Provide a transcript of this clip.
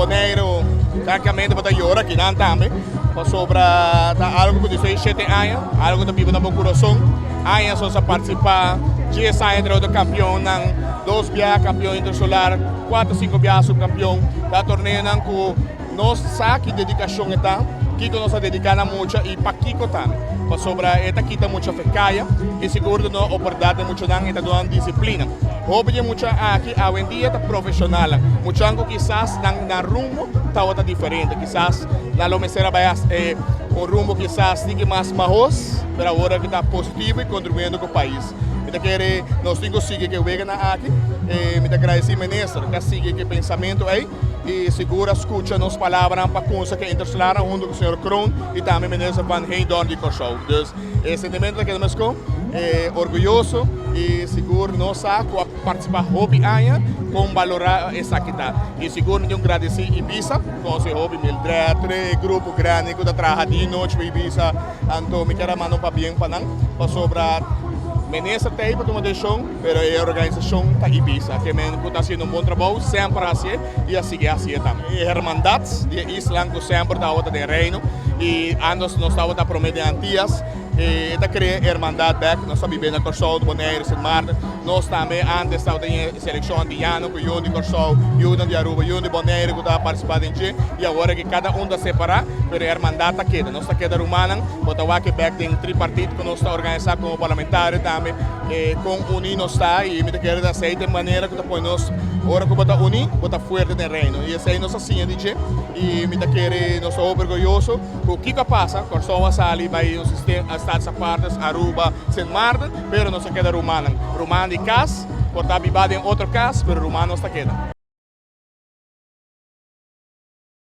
Boneiru, frankamente bo ta yora akinan tambe, pasobra ta algu ku di seis shete aña, algu ta biba na bo kurason. Añas nos a partisipá, 10 aña entre otro kampionnan, dos biaha kampion intersolar, kuater sinku biaha subkampion. Ta torneonan ku nos sa ki dedikashon e ta, kiko nos a dediká na mucha i pakiko tambe. Pasobra e ta kita mucha fe kaya i sigur ta duna oportunidat na muchanan i ta duna disiplina. Hopi di e mucha aki awendia ta profeshonalnan. Muchanan ku kisas nan nan rumbo tabata diferente. Kisas nan lo mester a bai un rumbo kisas tiki mas mahos, pero awor aki ta positivo i kontribuyendo ku pais. Mi ta kere nos tin ku sigui ku e weganan aki. Mi ta gradisí minister ku a sigui ku e pensamentu ei. I sigur a skucha nos palabranan pa kunsa ku e intersolarnan huntu ku señor Kroon i tambe minister Van Heydoorn di Kòrsou. Dus e sentimentu ta keda meskos, orguyoso i sigur nos sa ku a partisipá hopi aña kon balorá esaki ta. I sigur mi tin un gradisí Ibisa, konosé hopi Mildred, tur e grupo grandi ku ta traha di nochi pa Ibisa. Anto mi kier a manda un pabien pa nan pasobra minister ta ei pa tuma desishon. Pero e organisashon ta Ibisa, ke men ku ta hasiendo un bon trabou, semper a hasié i a sigui hasié tambe. E hermandat di e islan ku semper tabata den Reino i antes nos tabata promé den Antias, e ta krea e hermandat bèk. Nos ta biba na Kòrsou, Boneiru, Sint Maarten. Nos tambe antes tabata den e selekshon antiano ku yu di Kòrsou, yunan di Aruba, yu di Boneiru ku ta partisipá den dje i awor aki kada un ta separá, pero e hermandat ta keda. Nos ta keda rumannan, bo ta wak e bèk den tripartit ku nos ta organisá komo parlamentario tambe. E kon uní nos ta i mi ta kere ta esei ta e manera ku ta pone nos ora ku bo ta uní bo ta fuerte den Reino i esei nos a siña di dje i mi ta kere nos ta hopi orguyoso ku kiko a pasa Kòrsou a sali bai un sistema Status Apartes Aruba Sint Maarten pero nos a keda rumannan ruman di kas por ta biba den otro kas pero ruman nos ta keda.